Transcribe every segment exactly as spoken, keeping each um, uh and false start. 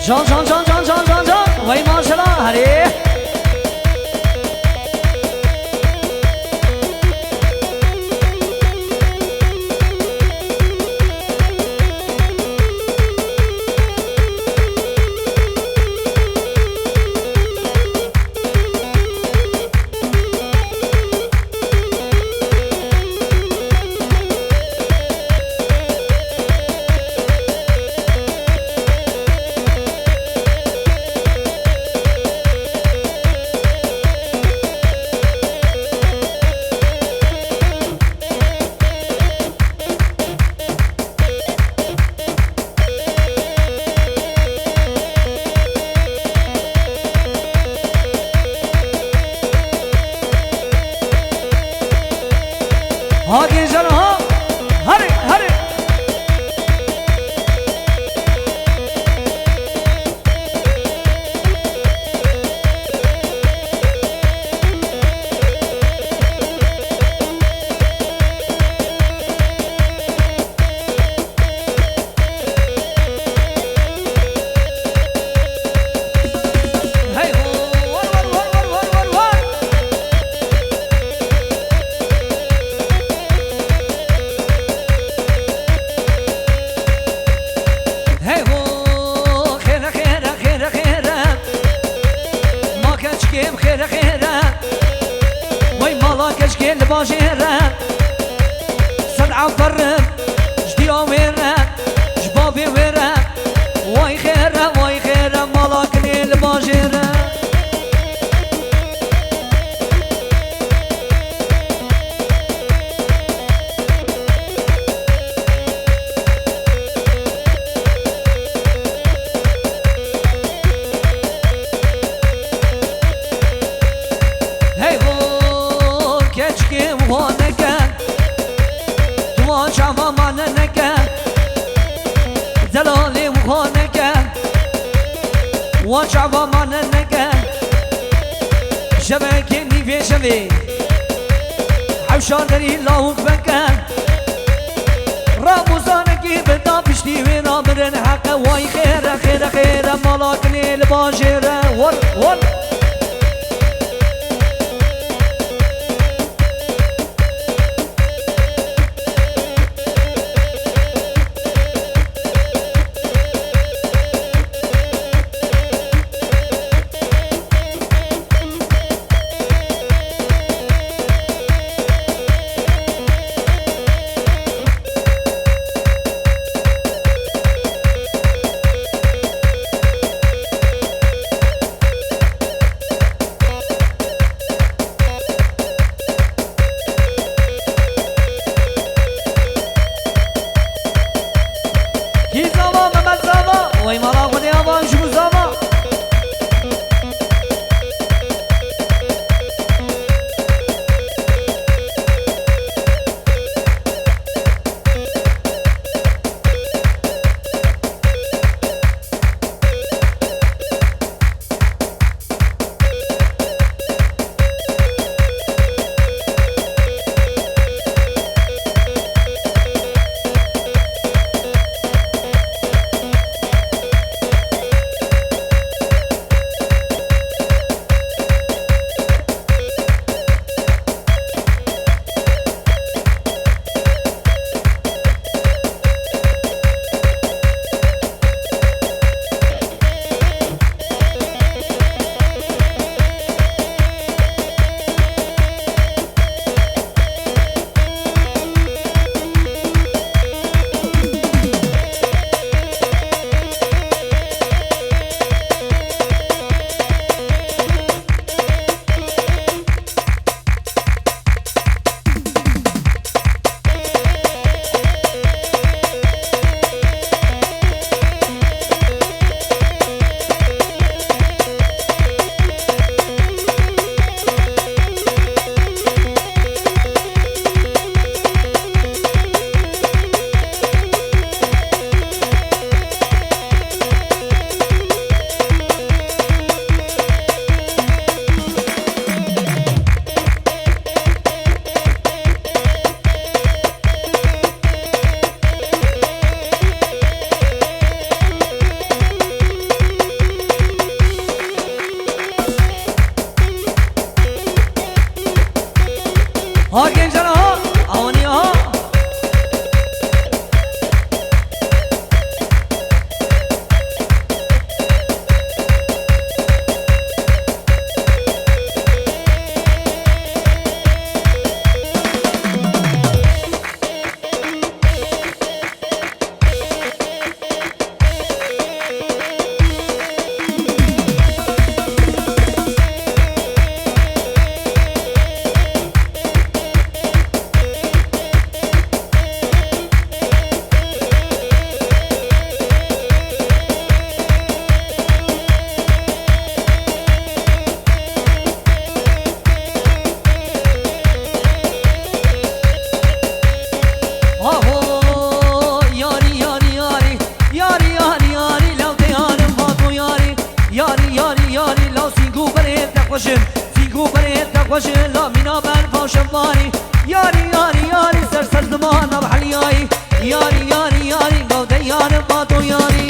Can, can, can, can, can, can, can. Vay maşallah, hadi. Ha gençler ha. Hadi, hadi. Hey ho, war, war, war. Hey ho, xêre, xêre, xêre, xêre. Ma keçkêm xêre, xêre. Wey mala keçkê li bajêre. Sed aferin, ji diya wê re, ji bavê wê re. Way xêre, way xêre, mala kinê li bajêre. Hey ho, keçkê wan neke, tu wan çava mane neke, delalê wan neke, wan çava mane neke, şevekê nîvê şevê, hewşa derî lawik veke. Ramûzanekî bi da piştî wê namirin heqe way xêre, xêre, xêre, mala kinê li bajêre. Wor, wor. Ha gençler ha, awanî ha. Aho, yarî, yarî, yarî, yarî, yarî, yarî, law te yarim vato yarî, yarî, yarî, yarî, law sîngo berê te xweşin, sîngo berê te xweşin, la mîna ber faşem barî, yarî, yarî, yarî, ser ser ziman nav heliyayî, yarî, yarî, yarî, law te yarim vato yarî.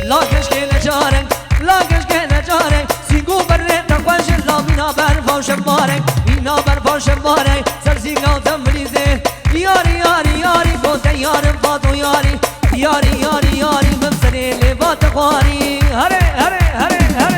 La keşke ne çare, la keşke ne çare. Sîngo berê te xweşin, la mîna ber faşem barê, mîna ber faşem barê. Ser sînga te milîzê, yarî, yarî, yarî, go te yarim vato yarî. Yarî, yarî, yarî, min serê lê va te xwarî. Here, here, here, here.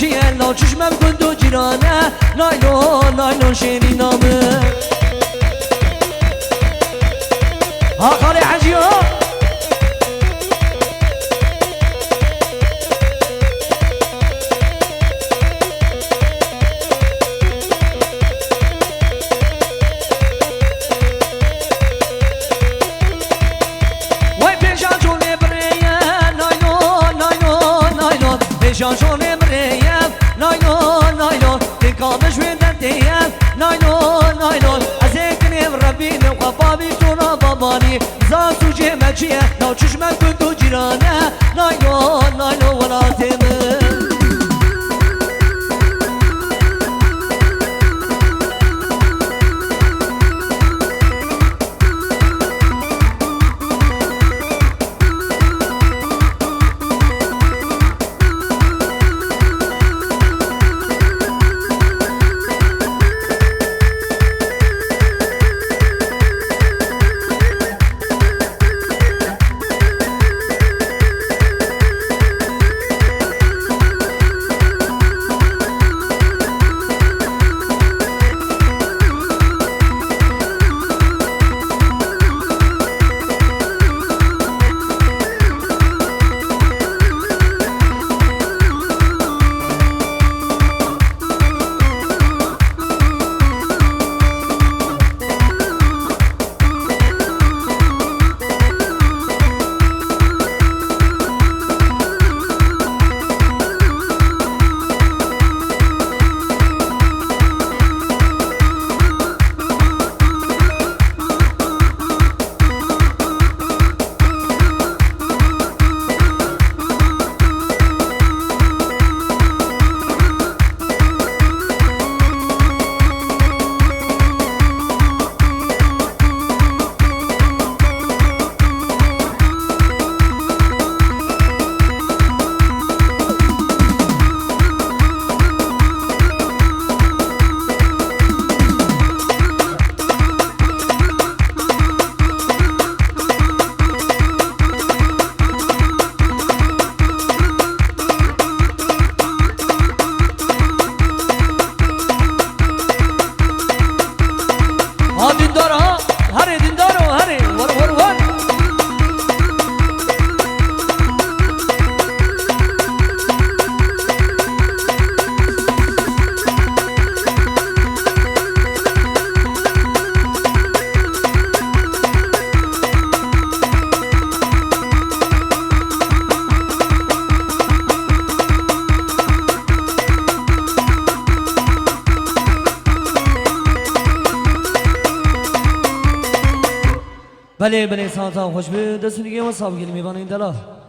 Ye law çişmem gund û cîrane, naylo, naylo şêrîna min. Ha xalê Hecî ha. Wey pêşa çolê birêye, naylo, naylo, naylo. Pêşa çolê birêye, naylo, naylo. Tê kalmiş wê derdê ye, naylo, naylo. Ez ê kinê Rebî ne xwe babî tona babanî. Zan sûcê me çi ye, nav çişme gund û cîrane. Naylo, naylo welatê min. Ha dîndar ha, herê dîndar o, herê, wer, wer, wer. Belê, belê, saeta xweş be. Dest û nigê we sax bike, mêvanên delal.